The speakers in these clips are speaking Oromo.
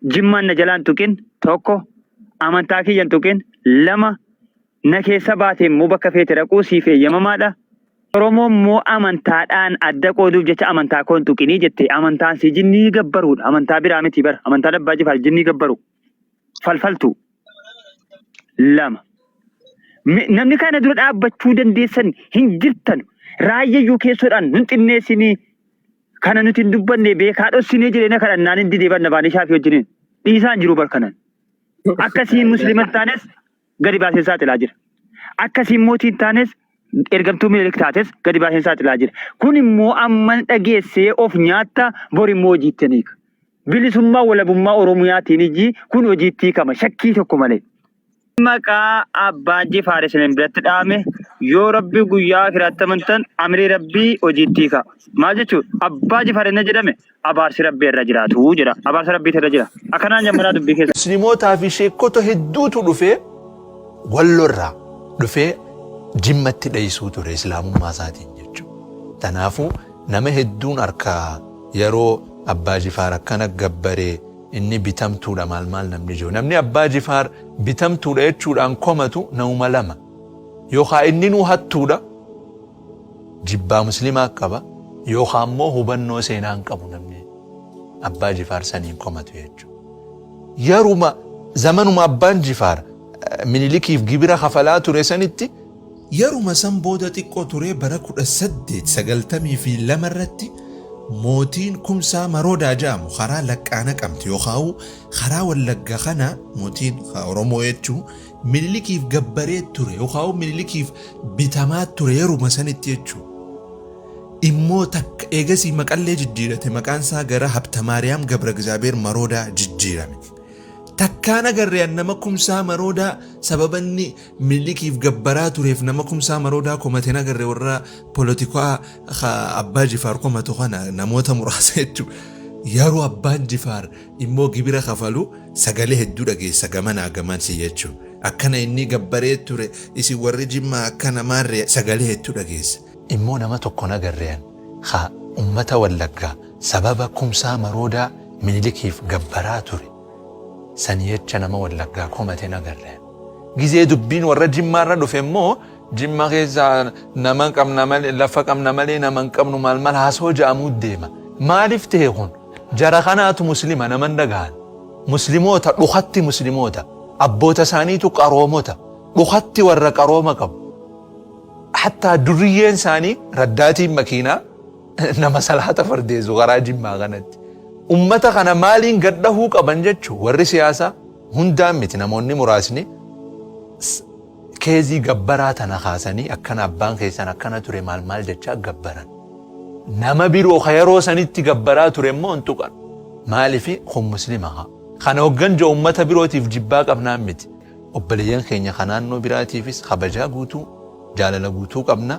Jimmaan na jalaan tuqin tokko, amantaa kiyya hin tuqin lama, na keessa baate immoo bakka feete dhaquu siif eeyyamamaadha. Oromoo immoo amantaadhaan adda qooduuf jecha amantaa koo hin tuqinii jette. Amantaan sii jinnii gabbaruudha. Amantaa biraa miti bara. Amantaan Abbaa Jifaar jinnii gabbaru. Falfaltu. Lama. Namni kana dura dhaabbachuu dandeessan hin jirtan. Raayyayyuu keessoodhaan nun xinneessinii. Kana nuti hin dubbanne beekaa dhossinee jireenya kadhannaan hin didee banna baanee shaafii wajjiniin. Dhiisaan jiru barkanan. Akkasiin musliima hin taanes gadi baasee saaxilaa jira. Akkasiin mootii hin taanes ergamtuu Minilik taates gadi baasee saaxilaa jira. Kun immoo amman dhageessee of nyaatta bor immoo hojiitti ni hiika. Bilisummaa walabummaa Oromiyaatiin ijji kun hojiitti hiikama shakkii tokko malee. Maqaa Abbaa Jifaar isinin biratti dhaame yoo Rabbi guyyaa akiraatti amantan amrii Rabbii hojiitti hiika. Maal jechuudha? Abbaa Jifaar inni jedhame abaarsi Rabbii irra jiraatu jedha. Abaarsa Rabbiitu irra jira. Akkanaan jammaraa dubbii keessa. Muslimootaa fi sheekkota hedduutu dhufee Wallorraa dhufee Jimmatti dheeysuu ture Islaamummaa isaatiin jechuudha. Tanaafuu nama hedduun arkaa yeroo Abbaa Jifaar akkana gabbaree Inni bitamtuudha maal maal namni jiru. Namni Abbaa Jifaar bitamtuudha jechuudhaan komatu namuma lama. Yookaa inninuu hattuudha, jibbaa muslimaa qaba, yookaa immoo hubannoo seenaa hin qabu namni Abbaa Jifaar saniin komatu jechuudha. Yaruma zamanuma Abbaan Jifaar Minilikiif gibira kafalaa ture sanitti, Yaruma san booda xiqqoo turee bara 1892 irratti mootiin Kumsaa Maroodaa ja'amu karaa Laqqaa Naqamte yookaa'uu karaa Wallagga kana mootiin Oromoo jechuu Minilikiif gabbaree ture yookaa'uu Minilikiif bitamaa ture yaruma sanitti jechuu. Immoo takka eegasii maqallee jijjiirate maqaan isaa gara Habtamaariyaam Gabra Gizaabeer Maroodaa jijjiirame. Takkaan agarre an nama Kumsaa Maroodaa sababa inni Minilikiif gabbaraa tureef nama Kumsaa Maroodaa komate hin agarre warra polotikaa ka Abbaa Jifaar komatu kana namoota muraasa jechuudha. Yeroo Abbaan Jifaar immoo gibira kafalu sagalee hedduu dhageessa gamanaa gamansi jechuudha. Akkana inni gabbaree ture isin warri Jimmaa akkana maarree sagalee hedduu dhageessa. Immoo nama tokko hin agarre an ka ummata Wallaggaa sababa Kumsaa Maroodaa Minilikiif gabbaraa ture sanii jecha nama Wallaggaa komate hin agarre an. Gizee dubbiin warra Jimmaa irra dhufe immoo Jimma keessa nama qabna malee lafa qabna malee nama hin qabnu maal maal haasoo ja'amuu deema. Maaliif ta'e kun? Jara kanaatu muslima nama hin dhagahan. Muslimoota dhukatti muslimoota. Abboota isaaniitu qaroomota. Dhukatti warra qarooma qabu. Hattaa durriyyeen isaanii raddaatiin makiinaa nama salaata fardeessu karaa Jimmaa kanatti. Ummata kana maaliin gad dhahuu qaban jechuun warri siyaasaa hundaan miti namoonni muraasni keezii gabbaraa tana kaasanii akkana abbaan keessan akkana ture maal maal jechaa gabbaran. Nama biroo ka yeroo sanitti gabbaraa ture immoo hin tuqan. Maaliif kun muslima haa. Kana hoggan jiru ummata birootiif jibbaa qabnaan miti. Obboleeyyan keenya ka naannoo biraatiifis kabajaa guutuu, jaalala guutuu qabna.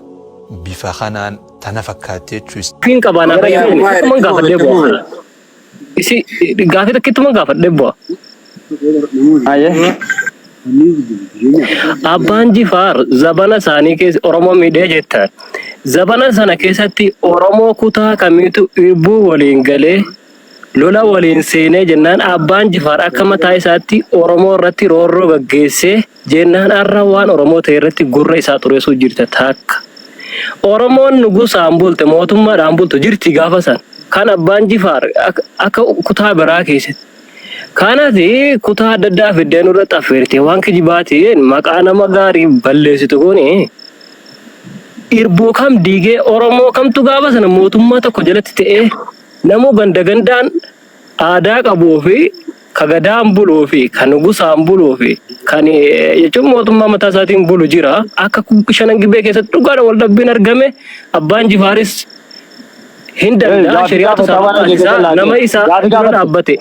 Bifa kanaan tana fakkaatti jechuu is. Gaaffiin qabaa naa fayyadani takkuman gaafadhee bu'a. Isi gaafii takkittuman gaafadhee bu'a. Aye. Abbaan Jifaar zabana isaanii keessa Oromoo miidhee jettan. Zabana sana keessatti Oromoo kutaa kamiitu irbuu waliin galee Lola waliin seenee jennaan Abbaan Jifaar akka mataa isaatti Oromoo irratti roorroo gaggeessee jennaan arra waan Oromoo ta'e irratti gurra isaa xureessuu jirta takka. Oromoon nugusaan bulte mootummaadhaan bultu jirti gaafa san. Kan Abbaan Jifaar akka kutaa biraa keessatti. Kanati kutaa adda addaa fiddee nurratti affeerte waan kijibaatiin maqaa nama gaarii balleessitu kuni irbuu kam diigee Oromoo kamtu gaafa sana mootummaa tokko jalatti ta'ee Namuu ganda gandaan aadaa qabuu fi ka gadaan buluu fi ka nugusaan buluu fi kan jechuun mootummaa mataa isaatiin bulu jira. Akka shanan gibee keessatti dhugaadha wal dhabbiin argame abbaan jifaaris hin danda'a Gaaffii shari'aatu gaafate isaa waan barbaachisa hojii nama isaa Gaaffii dura gaafate. dhaabbate.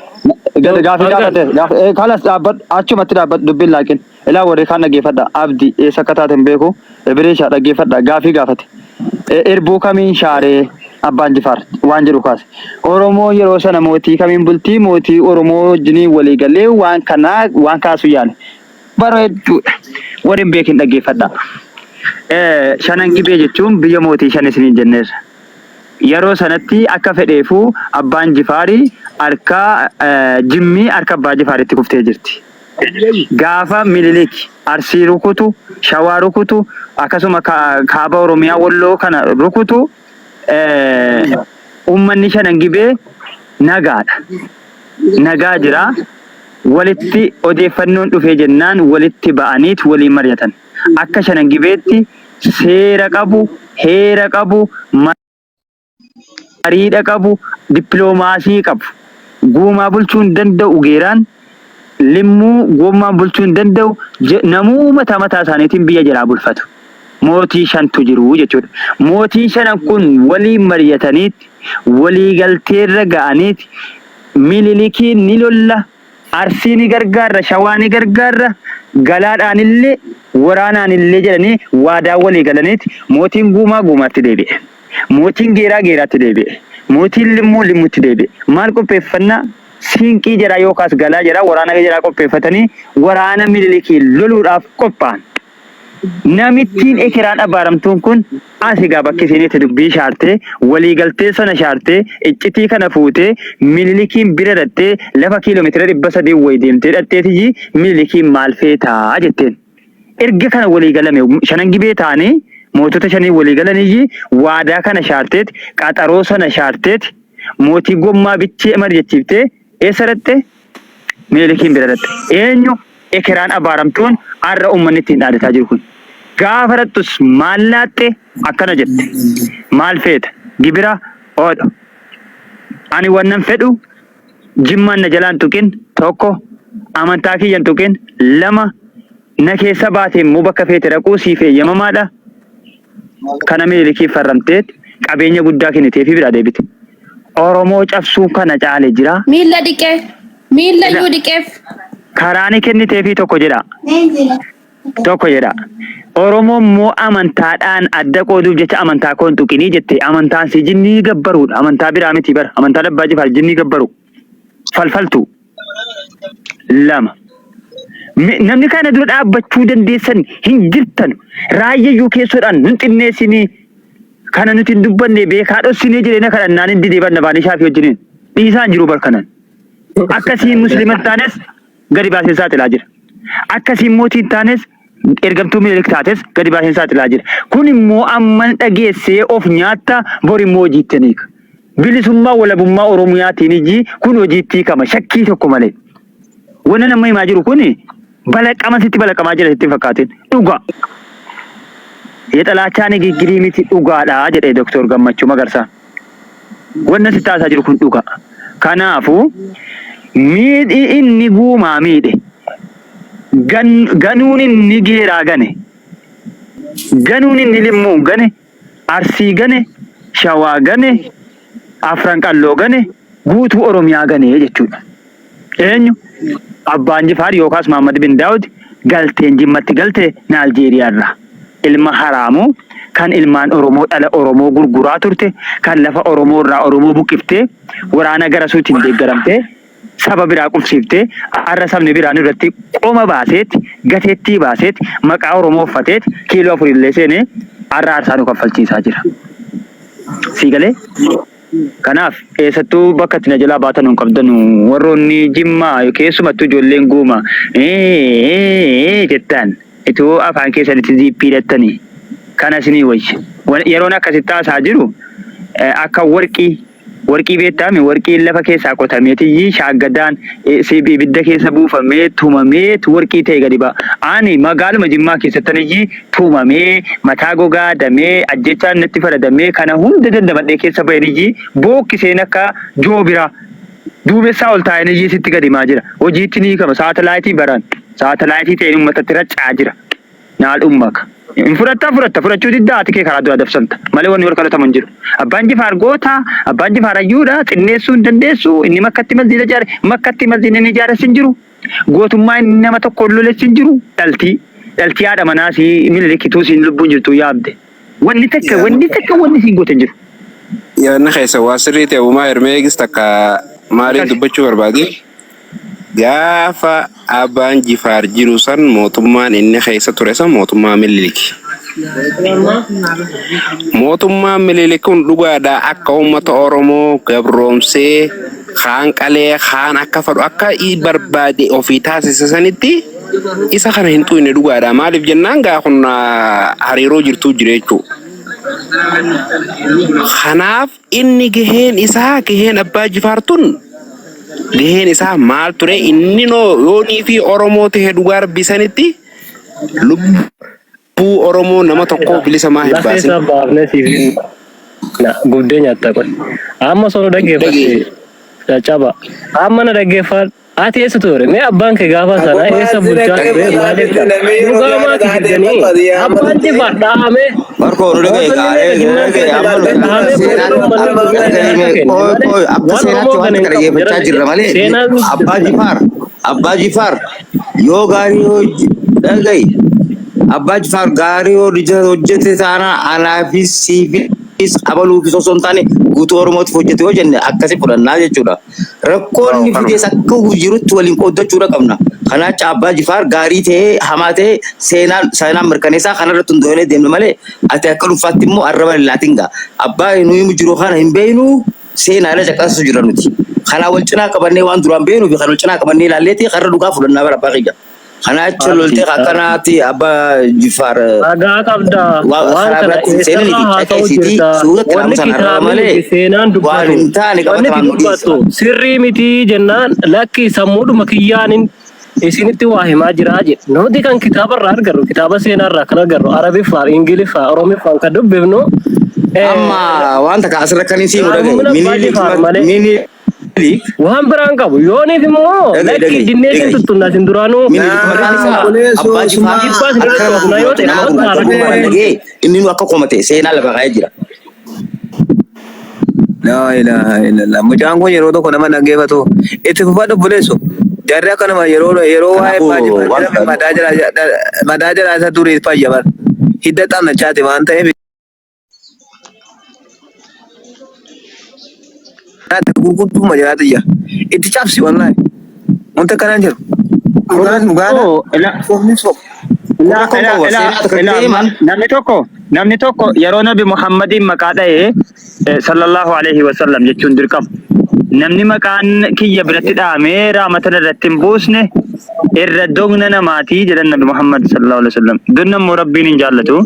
Gadi gaaffii Hangan gaafate. Gaaffii kalas dhaabbadhu achumatti dhaabbadhu dubbiin laakin. Ilaa warri kaan dhaggeeffadha. Abdi eessa akka taate hin beeku. Ebireeshaa dhaggeeffadha. Gaaffii gaafate. Irbuu kamiin shaaree Abbaan Jifaar waan jedhu kaase. Oromoo yeroo sana mootii kamiin bultii mootii Oromoo wajjiniin walii galee waan kanaa waan kaasuu yaale. Bareedduudha. Warri hin beekin dhaggeeffadha. Shanan Gibee jechuun biyya mootii shan isiniin jenneerra. Yeroo sanatti akka fedheefuu Abbaan Jifaari harka Jimmii harka Abbaa Jifaaritti kuftee jirti. Gaafa Minilik Arsii rukutu, Shawaa rukutu, akkasuma kaaba Oromiyaa Walloo kana rukutu uummanni Shanan Gibee nagaadha. Nagaa jira. Walitti odeeffannoon dhufee jennaan walitti ba'aniit waliin mari'atan. Akka Shanan Gibeetti seera qabu, heera qabu, mariidha qabu, dippiloomaasii qabu. Guumaa bulchuu hin danda'u Geeraan, Limmuu Gommaan bulchuu hin danda'u, namuu mataa mataa isaaniitiin biyya jalaa bulfatu. Mootii shantu jiru jechuudha. Mootiin shanan kun waliin mari'ataniiti, walii galteerra ga'aniiti, Minilikiin ni lolla, Arsii ni gargaarra, Shawaa ni gargaarra, galaadhaanillee waraanaanillee jedhanii waadaa walii galaniiti mootiin Guumaa Guumaatti deebi'e. Mootiin Geeraa Geeraatti deebi'e. Mootiin Limmuu Limmutti deebi'e. Maal qopheeffannaa? Siinqii jaraa yookaas galaa jaraa waraana jaraa qopheeffatanii waraana Minilikiin loluudhaaf qophaa'an. Namittiin ekeraan abaaramtuun kun as egaa bakki isheen itti dubbii shaartee walii galtee sana shaartee iccitii kana fuutee Minilikiin bira dhattee lafa kiiloomeetira 300 wayi deemtee dhatteetiyyi Minilikiin maal feetaa jetteen. Erga kana walii galame shanan gibee ta'anii mootota shanii walii galaniyyi waadaa kana shaarteet qaxaroo sana shaarteet mootii gommaa bichee mari'achiiftee eessa dhatte? Minilikiin bira dhatte. Eenyu? Ekeraan abaaramtuun har'a uummanni ittiin dhaadataa jiru kun. Gaafa dhattus maal laatte? Akkana jette. Maal feeta? Gibira oodho. Ani wannan fedhu Jimmaan na jalaan tuqin tokko, amantaa kiyya hin tuqin lama, na keessa baate immoo bakka feete dhaquu siif eeyyamamaadha. Kana Minilikiif farramteet qabeenya guddaa kenniteefii biraa deebite. Oromoo cabsuun kana caale jira. Miilla dhiqee. Miilla Jedha. iyyuu dhiqeef. Karaa ni kenniteefii tokko jedha. Tokko jedha. Oromoo immoo amantaadhaan adda qooduuf jecha amantaa koo hin tuqinii jette. Amantaan si jinnii gabbaruudha. Amantaa biraa miti bara. Amantaan Abbaa Jifaar jinnii gabbaru. Falfaltu. Lama. Namni kana dura dhaabbachuu dandeessan hin jirtan. Raayyayyuu keessoodhaan nun xinneessinii. Kana nuti hin dubbanne beekaa dhossinee jireenya kadhannaan hin didee barna baanii shaafii wajjiniin. Dhiisaan jiru barkanan. Akkasiin musliima hin taanes gadi baaseen saaxilaa jira. Akkasiin mootii hin taanes ergamtuu Minilik taates gadi baaseen saaxilaa jira. Kun immoo amman dhageessee of nyaatta bor immoo hojiitti ni hiika. Bilisummaa walabummaa Oromiyaatiin ijji kun hojiitti hiikama shakkii tokko malee. Wanni nama himaa jiru kun balaqama sitti balaqamaa jira sitti hin fakkaatin. Dhugaa. Yexalaachaa nigiggirii miti dhugaadha jedhe Doktor Gammachuu Magarsaa. Wanni sitti haasaa jiru kun dhugaa. Kanaafuu miidhi inni guumaa miidhe ganuun inni geeraa gane ganuun inni limmuu gane Arsii gane, Shawaa gane, Afran Qalloo gane, guutuu Oromiyaa gane jechuudha. Eenyu? Abbaan Jifaar yookaas Muhammad bin Daawud galteen Jimmatti galte Naaljeeriyaa irraa. Ilma haraamuu kan ilmaan Oromoo dhala Oromoo gurguraa turte, kan lafa Oromoo irraa Oromoo buqqiftee, waraana Garasuutiin deeggaramtee, saba biraa qubsiiftee har'a sabni biraa nurratti qoma baaseet gateettii baaseet maqaa Oromoo uffateet kiiloo 4 illee seenee har'a aarsaa nu kaffalchiisaa jira. Sii galee? Kanaaf eessattuu bakka itti na jalaa baatan hin qabdanu warroonni Jimmaa keessumattuu ijoolleen guuma jettan itoo afaan keessanitti ziippii hidhattanii kana isinii wayya. Yeroon akkasitti haasaa jiru akka warqii Warqii beektaami warqiin lafa keessaa qotameetiyyi shaaggadaan ibidda keessa buufamee tumameet warqii ta'e gadi ba'a. Ani magaaluma Jimmaa keessattaniyyi tumamee mataa gogaa damee ajjechaan natti faradamee kana hunda dandamadhee keessa baheniyyi bookkiseen akka joobiraa duumessaa ol taa'eniyyi sitti gadi himaa jira. Hojiitti ni hiikama saatalaayitii baran saatalaayitii ta'een uummatatti raccaa jira. Naal ummaka. Hin fudhattaa fudhatta fudhachuu diddaa haati kee karaa duraa dabsamta malee wanni wal kadhatamu hin jiru. Abbaan Jifaar goota, abbaan Jifaar hayyuudha, xinneessuu hin dandeessu, inni makkatti masjiida ijaare, makkatti masjiidni inni ijaares hin jiru. Gootummaa inni nama tokkoon loles hin jiru. Dhaltii, dhaltii haadha manaa sii Minilikituu siin lubbuun jirtu yaabde. Wanni takka, wanni takka wanni siin goote hin jiru. Yaadni keessa waa sirrii ta'e uumaa Hermeegis takka maaliin Akkasi. dubbachuu barbaade? Gaafa Abbaan Jifaar jiru san mootummaan inni keessa ture san mootummaa Miniliki. Mootummaan Minilik kun dhugaadha akka uummata Oromoo gabroomsee kaan qalee kaan akka fadhu akka i barbaade ofii taasise sanitti isa kana hin xuyne dhugaadha. Maaliif jennaan gaa kun hariiroo jirtuu jira jechuudha. Kanaaf inni gaheen isaa gaheen Abbaa Jifaar tun gaheen isaa maal ture inni noo yoonii fi Oromoo ta'e dhugaa rabbii sanitti lubbuu Oromoo nama tokkoo bilisa maa hin Lafee baasin. isaa baafnee siif hin na gubdee nyaatta qoy. Amma osoo nu dhaggeeffatte Dhagee. caccaba. Amma na dhaggeeffadhu. Ati eessa ture? Mee abbaan kee gaafa sana eessa bulchaa ture? Maaliif dhugaa maa kijibdanii? Abbaan Jifaar dhahamee Marko nu dhagaye mootonni kaa meeqa nu jinnaan dhagaye keessa amma nu darbe dhahamee seenaan booda uummanni gurguree dhagaye harka mee kenne qoy malee qoy akka waan seenaatti Oromoo waan kana hin takka qabu. dhaggeeffachaa Jara jirra malee seenaan Abbaa Jifaar Abbaa Jifaar yoo gaarii hojje dhagaye Abbaa Jifaar gaarii hojjete taana anaafis siifis abaluufis osoo hin taane guutuu Oromootiif hojjete yoo jenne akkasi fudhannaa jechuudha. Rakkoon inni fides akka jirutti waliin qooddachuudha qabna. Kanaacha Abbaa Jifaar gaarii ta'ee hamaa ta'ee seenaan seenaan mirkaneessaa kanarratti hundoofnee deemna malee ati akka dhuunfaatti immoo arraba hin laatin gaa. Abbaa nuyi jiru kana hin beeknu seenaadha caqasu jira nuti. Kanaa wal cinaa qabannee waan duraan beeknuu fi kan wal cinaa qabannee ilaalleeti karra dhugaa fudhannaa bara abbaa kiyya. Kanaa jechuun Arti. loltee akkanaatti Abbaa Jifaar Ragaa qabda. waan Waan karaa kana biraatti hin seenanii eessarraa fi haasa'u caqasiitii jirta? suuratti Wanni naamusaan arraba kitaabni malee miti seenaan waan dubbatu. hin taane Wanni qabatamaan ati nu dhiyeessa. dubbattu sirrii miti jennaan lakki sammuudhuma kiyyaanin isinitti waa himaa jiraa jedhe. Nuti kan kitaabarraa argannu kitaaba seenaarraa kan argannu Arabiffaan, Ingiliffaan, Oromiffaan kan dubbifnu Amma waan takka asirra kan isin himu dhagaye. qaroomina Abbaa Minilik Jifaar malee Minilik waan biraan qabu. Yooniif immoo dhagaye lakki dhagaye dinnee isin dhagaye. tuttunna isin duraanuu Minilik maqaan isaa Obboleessoo Abbaa Jifaar dhiibbaa isin akka irratti nama oofna yoo gurguratu ta'e nama namoota gurguratu rakkoo qofa malee. dhagee inni nu akka komate seenaa lafa kaa'ee jira. Laa ilaaha illallah. Mucaan kun yeroo tokko nama dhaggeeffatu. Itti fufadhu obboleesso. Jarri akkanuma yeroo yeroo waa'ee Kanaafuu abbaa jifaar waan jedhame madaa jala madaa jala isa durii fayya bar. Hidda xannachaati waan ta'eef. Gurgudduma jiraatu ija. Itti cabsi wallahi. Wanta akkanaan jiru. Dhugaan dhugaadha. Oh, ila Sobni soba. ila Rakkoon ila qabu ila seenaa takka ila ta'e maal namni tokko namni tokko yeroo Nabi Muhammadiin maqaa dha'ee sallallahu alaihi wasallam jechuun dirqama. Namni maqaan kiyya biratti dhahamee rahmata irratti hin buusne irra dogna namaatii jedhan Nabi Muhammad sallallahu alaihi wasallam. Dogna immoo Rabbiin hin jaallatu.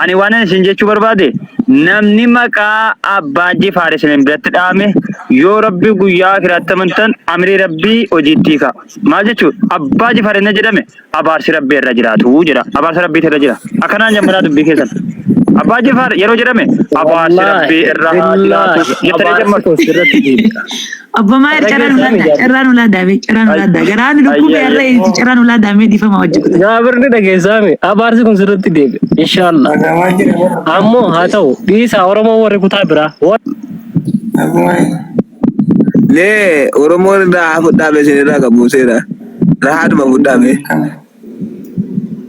Ani waan ani isin jechuu barbaade namni maqaa Abbaa Jifaar isin biratti dhahame yoo Rabbi guyyaa akiraatti amantan amrii Rabbii hojiitti hiika. Maal jechuun Abbaa Jifaar inni jedhame abaarsi Rabbii irra jiraatu jedha. Abaarsa Rabbiitu irra jira. Akkanaan jammaraa dubbii keessan. Abbaa Jifaar yeroo jedhame abaarsi Wallaahi, Rabbii irra haa jiraatu billaahi, jettanii abaarsi jammartu. kun sirratti deebi'a. Obbo Maayir carraan Dhageessaa mi ulaaddaa jaarsi? carraan ulaaddaa mee carraan ulaaddaa garaan dhukkube Ayya har'a ayya. itti carraan ulaaddaa mee dhiifama wajji kutaa. Jaabirni dhageessaa mi? Abaarsi kun sirratti deebi'a. Inshaallah. Dhagamaa jira. Ammoo haa ta'u dhiisaa Oromoo warri kutaa biraa. Lee Oromoon irraa haa fudhaame isin irraa qabuuseera. Rahaadhuma fudhaame.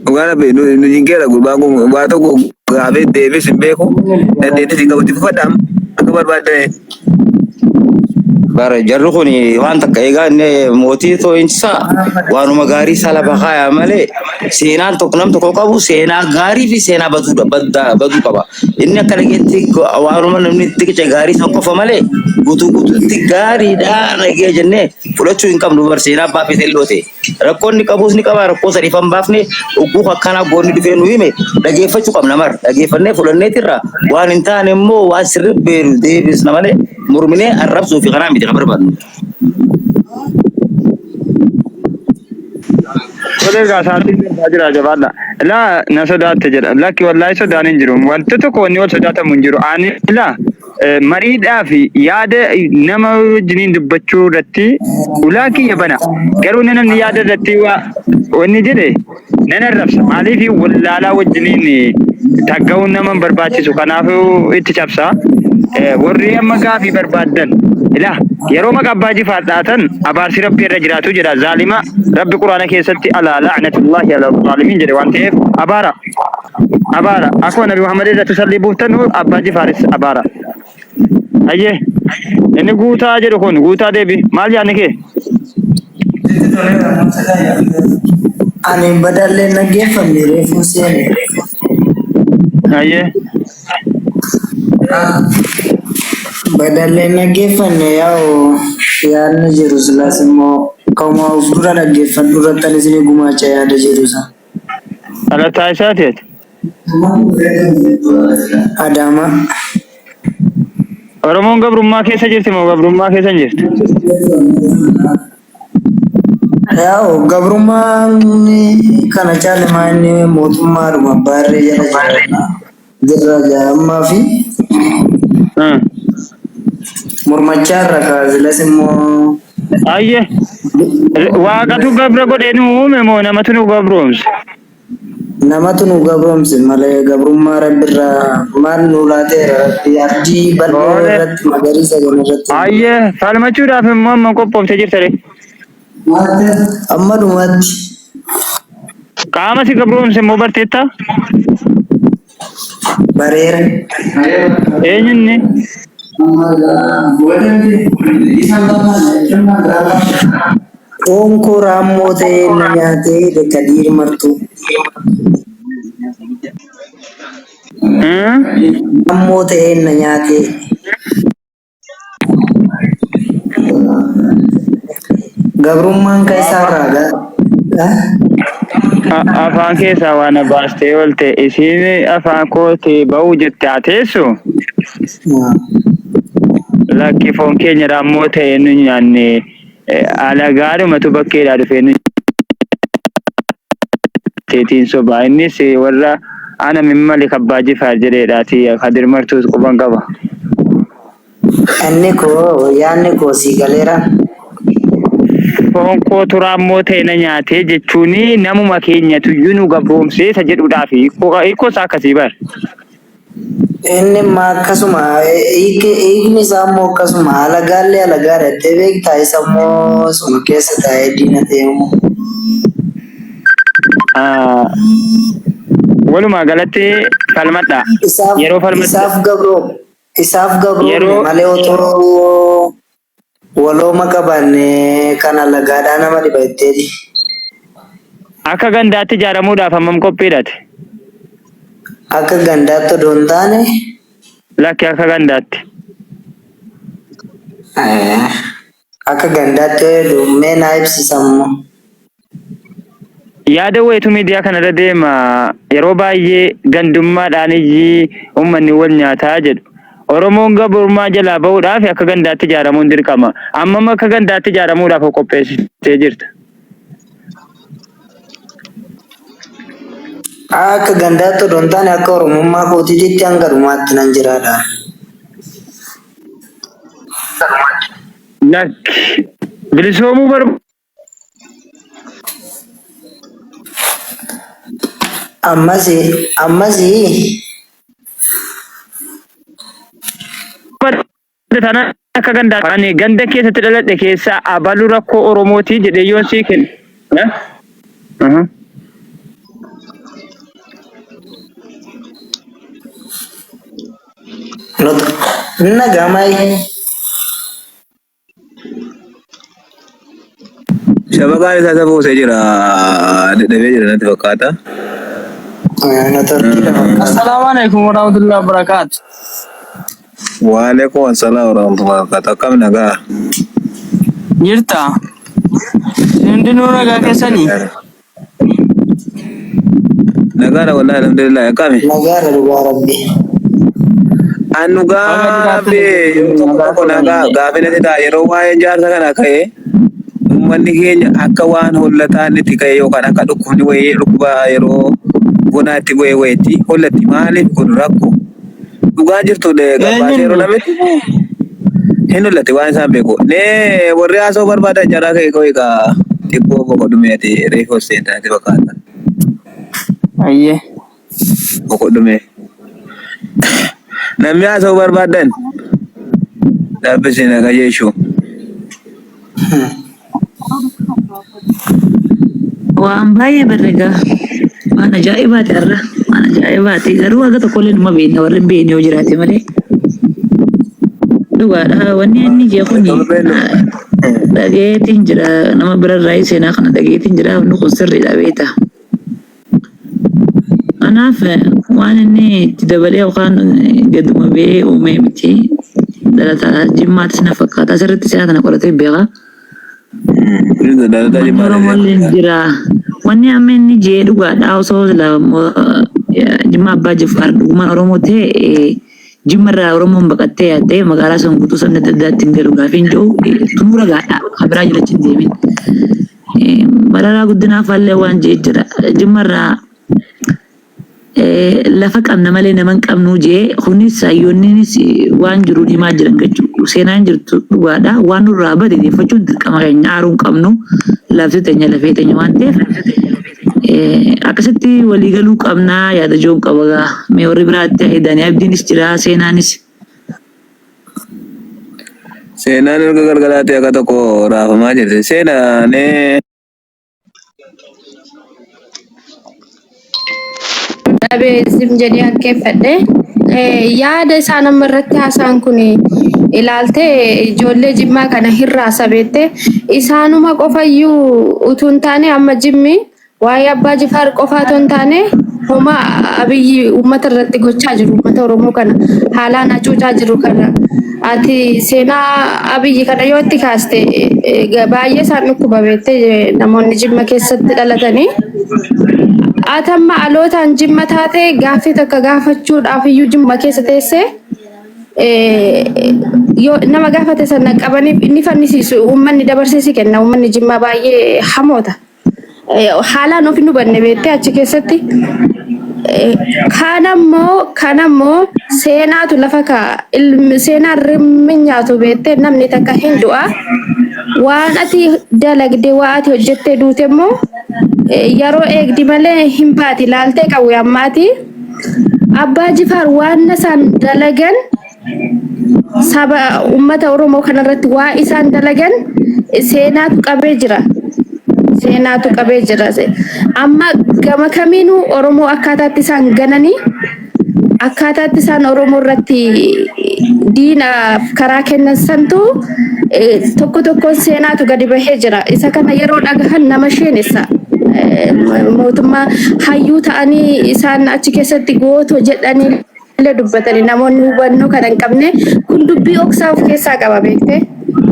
Dhugaa rabbi nu nu jinkeera gurbaan kun waa tokko gaafee deebis hin beeku dandeettis hin qabu itti fufadha amma akka barbaaddan. Bara jarri kun waan takka egaa inni mootii too'insa waanuma gaarii isaa lafa kaayaa malee seenaan tokko nam tokko qabu seenaa gaarii fi seenaa baduu baduu qaba. Inni akka dhageetti waanuma namni itti qice gaarii san qofa malee guutuu guutuutti gaariidha dhagee jennee fudhachuu hin qabnu bar seenaa abbaa feetee loote. Rakkoo inni qabus ni qaba rakkoo sadiif hin baafne ugguu akkanaa goonni dhufee nu hime dhageeffachuu qabna mar dhageeffannee fudhanneetirra waan hin taane immoo waan sirri beenu deebisna malee morminee arrabsuu fi kanaa miti kan barbaadnu. Tolee egaa sa'aatiin darbaa jira jabaadha. Laa na sodaatte jedha. Lakki wallaahi sodaan hin jiru. Wanti tokko wanni wal sodaatamu hin jiru. Ani laa mariidhaa fi yaada nama wajjiniin dubbachuu irratti ulaa kiyya bana. Garuu namni yaada irratti waa wanni jedhe nan arrabsa. Maaliif wallaalaa wajjiniin tagga'uun nama hin barbaachisu. Kanaafuu itti cabsa. Warri amma gaafii barbaaddan ilaa yeroo maqa abbaa jifaar dhaatan abaarsi rabbi irra jiraatu jedha. Zaalima rabbi quraana keessatti alaa la'natullahi ala zaalimiin jedhe waan ta'eef abaara. Abaara. Akkuma Nabi Muhammad irratti sallii buuftan abbaa jifaaris abaara. Ayyee. Inni guutaa jedhu kun guutaa deebi. Maal yaadni kee? Ani badallee naggeeffanne reefuu seene. Hayyee. Badallee dhaggeeffanne yaa'u yaadni jiru silaas immoo kama of dura dhaggeeffadhu irratti anis ni gumaacha yaada jiru isa. Dhalataa isaati ati? Adaamaa. Oromoon gabrummaa keessa jirti moo gabrummaa keessa hin jirtu? Yaa'u gabrummaan kana caale maa inni mootummaadhuma abbaa irree jala jira. Jirra ammaa fi mormachaa irra kaasilas immoo Ayye. Waaqatu gabra godhee nu uume moo namatu nu gabroomse? Namatu nu gabroomse malee gabrummaa Rabbirraa maal nu laateera Rabbi ardii bal'oo irratti magariisa kana irratti. Ayyee falmachuudhaaf immoo amma qophooftee jirta ree. Amma dhumaatti. Qaama si gabroomse immoo barteetta? Bareera. Eenyunni? Foon koo raammoo ta'ee na nyaatee jedhe Kadiir Martuu. Raammoo ta'ee na nyaatee. Gabrummaan kan isaarraa gaa. Afaan keessaa waan na baastee oolte isiin afaan kooti ba'uu jette haa teessu. Lakki foon keenya raammoo ta'ee nu nyaanne alagaadhumatu bakkeedhaa dhufee nu teetiin sobaa innis warra ana min malik abbaa jifaar jedheedhaati kadir martuus quban qaba. Inni koo yaadni koo sii galeera. Foon kootu raammoo ta'e na nyaatee jechuun namuma keenyatuyyuu nu gabroomsee isa jedhuudhaaf hiikoo isaa akkasii bar. Inni immoo akkasuma hiikni isaa immoo akkasuma alagaallee alagaadha jettee beektaa isa immoo suma keessa taa'ee diina ta'e immoo. Walumaa galatti falmadha. Isaaf Yeroo falmadha. isaaf gabroom isaaf gabroomne Yeroo malee otoo walooma qabaanne kan alagaadhaa nama dhiba jetteeti. Akka gandaatti ijaaramuudhaaf hammam qophiidhate? Akka gandaatti odoo hin taane Lakki akka gandaatti. Akka gandaatti yoo jedhu mee naa ibsisa immoo. Yaada wayitu miidiyaa kanarra deema yeroo baay'ee gandummaadhaan iyyi uummanni wal nyaataa jedhu. Oromoon gabrummaa jalaa bahuudhaaf akka gandaatti ijaaramuun dirqama. Ammam akka gandaatti ijaaramuudhaaf of qopheessitee jirta? Akka gandaatti odoo hin taane akka Oromummaa kootiitti hanga dhumaatti nan jiraadha. Lakki bilisoomuu Ammasi ammasi barbaadda taanaan akka gandaa ani ganda keessatti dhaladhe keessaa abalu rakkoo Oromootii jedhee yoon sii kenne. Eh? Mhm. Not nagamai. Shabakaan isaa isa buusee jira. Dadhabee jira natti fakkaata. Assalamu alaikum warahmatullahi wabarakatuh. Waalaikum assalam warahmatullahi wabarakatuh. Akkam nagaa? Jirta? Hundinuu nagaa keessanii? Nagaadha wallahi alhamdulillah. Akkami? Nagaadha dhugaa rabbi. Anu gaaffii yeroo tokko tokko nagaa gaaffii natti ta'a yeroo waa'een jaarsa kana ka'e uummanni keenya akka waan hollataan itti ka'e yookaan akka dhukkubni wayii dhukkuba yeroo bonaa itti bu'e wayiitti hollatti maaliif kun rakkoo dhugaa jirtu gabaasee yeroo namni hin hollatti waan isaan beeku. Nee warri haasa'uu barbaadan jaraa ka'e ka'e egaa xiqqoo boqodhumee ati reefu ol seentaa natti fakkaata. Ayyee. Boqodhumee. Namni haasa'uu barbaadan dhaabbisee na qajeeshu. Waan baay'ee barre gaa. Waan ajaa'ibaati har'a. Waan ajaa'ibaati. Garuu haga tokkollee numa beekna warri hin beekne yoo jiraate malee. Dhugaadha. Wanni inni jee kuni dhageetiin jira. Nama birarraa seenaa kana dhageetiin jira. Wanni kun sirriidha beekta. Kanaaf waan inni itti dabalee yookaan gaduma ba'ee uumee miti. Dhalataa Jimmaatis na fakkaata. Asirratti seenaa tana qoratee beeka. Dhalataa Uummanni Jimmaa Oromoo illee jira. Wanni amma inni jee dhugaadha osoo sila Jimmaa Abbaa Jifaar dhugumaan Oromoo ta'e Jimma irraa Oromoon baqattee yaaddee magaalaa san guutuu sabni adda addaa ittiin galu gaafiin jiru xumura gaadha. Kan biraa jala hin deemin. Mararaa Guddinaa faallee waan jee jira. Jimma irraa lafa qabna malee nama hin qabnuu jee kunis hayyoonniinis waan jiruun himaa jiran jechuudha. Seenaan jirtu dhugaadha. Waan nurraa bade deeffachuun dirqama keenya aaruu hin qabnu. Lafti teenya lafee teenya waan ta'eef akkasitti walii galuu qabnaa yaada ijoon qaba gaa. Mee warri biraatti Daanii Abdiinis jira seenaanis. Seenaan erga galgalaatti akka tokko raafamaa jirti. Seenaan Dhabee sim jedhee hakkeeffadhe. Yaada isaan amma irratti haasa'an kun ilaaltee ijoollee jimmaa kana hirraa sabeette isaanuma qofayyuu utuu hin taane amma jimmi waa'ee abbaa jifaar qofaa otoo hin taane homaa Abiyyi uummata irratti gochaa jiru uummata Oromoo kana haalaan hacuucaa jiru kana ati seenaa Abiyyi kana yoo itti kaaste baay'ee isaan dhukkuba beektee namoonni jimma keessatti dhalatanii. Ati amma alootaan jimma taate gaaffii takka gaafachuudhaaf iyyuu jimma keessa teessee yoo nama gaafate sana qabanii inni fannisiisu uummanni dabarsee si kenna uummanni jimmaa baay'ee hamoota. Haalaan of hin hubanne beektee achi keessatti. Kaan ammoo kan ammoo seenaatu lafa kaa'a. Ilmi seenaan rimmi nyaatu beektee namni takka hin du'a. Waan ati dalagde waa ati hojjettee duute immoo yeroo eegdi malee hin baati laaltee qawwe ammaati. Abbaa Jifaar waan isaan dalagan saba uummata Oromoo kanarratti waa isaan dalagan seenaatu qabee jira. Seenaatu qabee jira. Amma gama kamiinuu Oromoo akkaataatti isaan gananii akkaataatti isaan Oromoo irratti diinaaf karaa kennan santu tokko tokkoon seenaatu gadi bahee jira. Isa kana yeroo dhagahan nama sheenessa. Mootummaa hayyuu ta'anii isaan achi keessatti gootoo jedhanii illee dubbatanii namoonni hubannoo kana hin qabne kun dubbii oksaa of keessaa qaba beekte.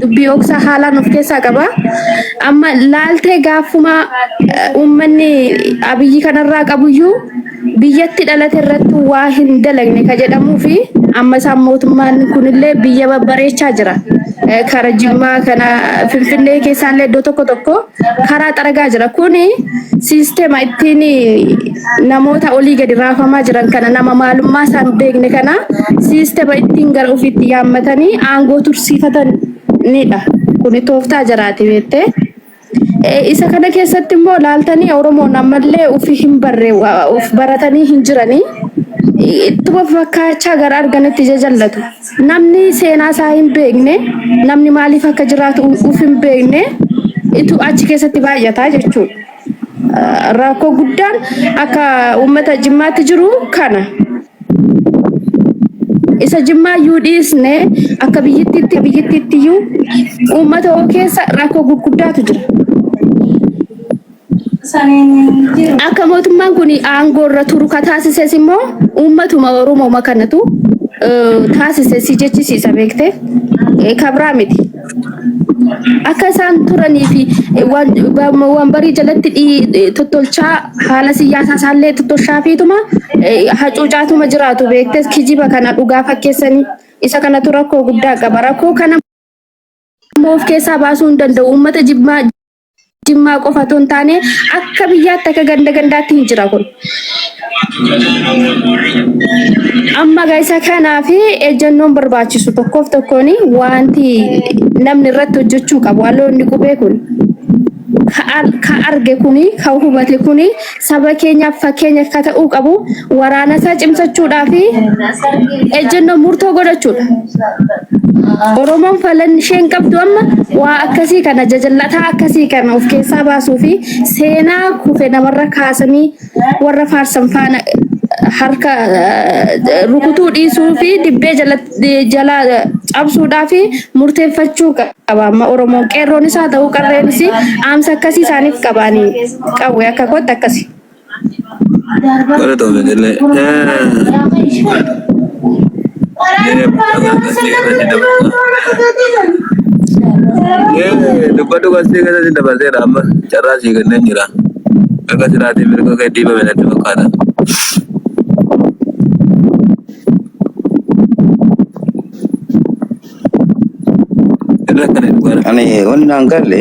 Dubbii oksaa haalaan of keessaa qaba. Amma laaltee gaafuma uummanni Abiyyi kanarraa qabuyyuu biyyatti dhalate irratti waa hin dalagne ka jedhamuu fi amma isaan mootummaan kunillee biyya babbareechaa jira. Kara Jimmaa kana Finfinnee keessaallee iddoo tokko tokko karaa xaragaa jira. Kuni siisteema ittiin namoota olii gadi raafamaa jiran kana nama maalummaa isaan beekne kana siisteema ittiin gara ofiitti yaammatanii aangoo tursiifatanidha. Kuni tooftaa jaraati beektee. Isa kana keessatti immoo laaltanii Oromoon ammallee ofii hin barre of baratanii hin jiranii ittuma fakkaachaa gara arganitti jajallatu. Namni seenaa isaa hin beekne namni maaliif akka jiraatu of hin beekne itu achi keessatti baay'ataa jechuudha. Rakkoo guddaan akka uummata Jimmaatti jiru kana. Isa Jimmaa iyyuu dhiisne akka biyyittiitti biyyittiitti iyyuu uummata oo keessa rakkoo gurguddaatu jira. Akka mootummaan kun aangoo irra turu ka taasises immoo uummatuma Oromoo kanatu taasise si jechisiisa beekte kabraa miti. Akka isaan turanii fi wanbarii jalatti tottolchaa haala siyaasaa isaallee tottolchaa fiituma hacuucaatuma jiraatu beektes kijiba kana dhugaa fakkeessanii isa kanatu rakkoo guddaa qaba. Rakkoo kana immoo of keessaa baasuu hin danda'u. Uummata Jimmaa Jimmaa qofa otoo hin taane akka biyyaatti akka ganda gandaatti hin jira kun. Amma egaa isa kanaaf ejjennoon barbaachisu tokkoof tokkoon wanti namni irratti hojjechuu qabu haloonni qubee kun ka arge kuni ka hubate kuni saba keenyaaf fakkeenya akka ta'uu qabu waraana isaa cimsachuudhaa fi ejjennoo murtoo godhachuudha. Oromoon falan isheen qabdu amma waa akkasii kana jajallataa akkasii kana of keessaa baasuu fi seenaa kufe namarra kaasanii warra faarsan faana harka rukutuu dhiisuu fi dibbee jala cabsuudhaa fi murteeffachuu qaba. Amma Oromoon qeerroonis haa ta'u qarreenis dhaamsa akkasii isaaniif qabaanii qawwee akka kootti akkasi. Galatoomne illee. Dubbadhu gastii keessatti dabarseera amma carraa sii kenneen jira. Akka silaatii mirga kee dhiibame natti fakkaata. Irra akkana dhugaadha. Ani wanni naan galle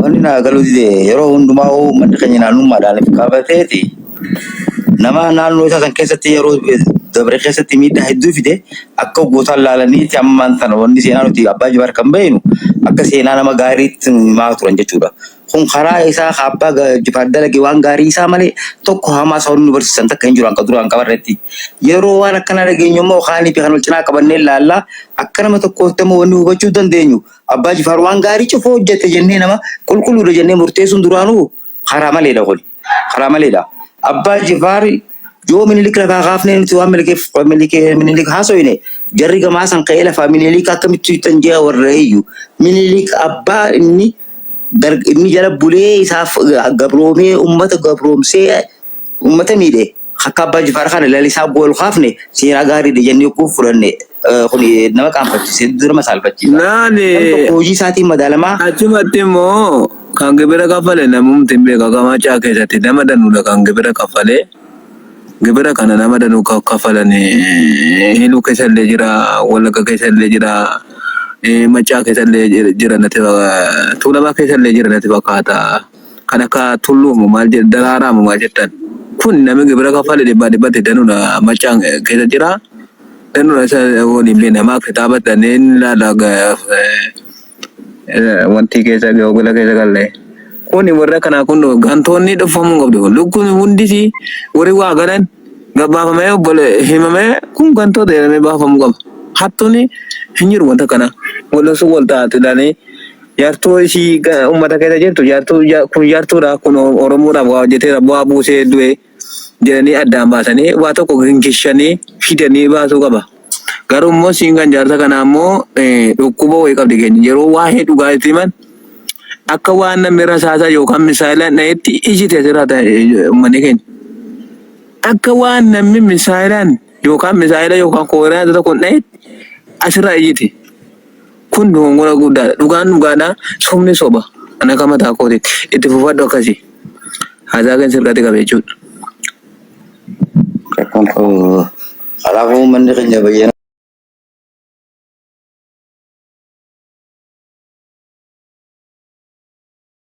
wanni naa galuu dide yeroo hundumaa uummanni keenya naannummaadhaan if qabateeti nama naannoo isaa san keessatti yeroo dabre keessatti miidhaa hedduu fide akka gootaan laalaniiti ammaan tana wanni seenaa nuti abbaa jibaar kan beeknu akka seenaa nama gaariitti himaa turan jechuudha. Kun karaa isaa ka abbaa Jifaar dalage waan gaarii isaa malee tokko hamaa isaa wanni nu barsiisan takka hin jiru hanqa duraan qabarretti. Yeroo waan akkanaa dhageenyu immoo kaanii fi kan wal cinaa qabannee ilaalla. Akka nama tokkootti immoo wanni hubachuu dandeenyu abbaa Jifaar waan gaarii cufa hojjete jennee nama qulqulluudha jennee murteessuun duraanuu karaa maleedha kun. Karaa maleedha. Abbaa Jifaar yoo minilik lafaa kaafnee nuti waan minilik haasoyne jarri gamaa san ka'ee lafaa minilik akkamitti hiitan jee warra iyyu. Minilik abbaa inni inni jala bulee isaaf gabroomee ummata gabroomsee ummata miidhe akka abbaa Jifaar kana lalisaa gool kaafne seenaa gaariidha jennee kuu fudhanne kun nama qaanfachiise hedduu nama saalfachiisa. Naani Nam tokko hojii isaatiin madaalamaa achumatti immoo kan gibira kaffale namumti hin beeka gamachaa keessatti nama danuudha kan gibira kaffalee gibira kana nama danuu kaffalan hiluu keessa illee jira wallagga keessa illee jira macaa keessa illee jira natti tuulamaa keessa illee jira natti fakkaata kan akka tulluumu maal jedhu daraaraamu maal jettan kun namni gibira kaffale dhibbaa dhibbatti danuudha macaan keessa jira danuudha isa waliin beekna maa kitaaba daneen laala wanti keessa googila keessa galle. Kuni warra kanaa kun gantoonni dhufamuu hin qabdu. Lukkuun hundisi warri waa galan gabaafamee obbole himamee kun gantoota jedhamee baafamuu qaba. Hattuun hin jiru wanta kana. Walosuu wal taatidhaanii jaartuu ishii uummata keessa jirtu jaartuu kun jaartuudha kun Oromoodhaaf waa hojjeteera bu'aa buusee du'e jedhanii addaan baasanii waa tokko ginkishanii fidanii baasuu qaba. Garuu immoo siin kan jaarsa kanaa immoo dhukkuba wayii qabdi keenya yeroo waa'ee dhugaa itti himan akka waan namni rasaasa yookaan misaayilaan dhahetti iji teessirraa ta'e uummanni keenya. Akka waan namni misaayilaan yookaan misaayila yookaan kooraan tokko dhahetti asirraa ijjiti. Kun dogongora guddaadha. Dhugaan dhugaadha. Sobni soba. Ani akka mataa kootiitti itti fufadhu akkasii. Haasaa kan sirkatti qabe jechuudha. Rakkoon qabu. Kanaafuu uummanni keenya bayyana.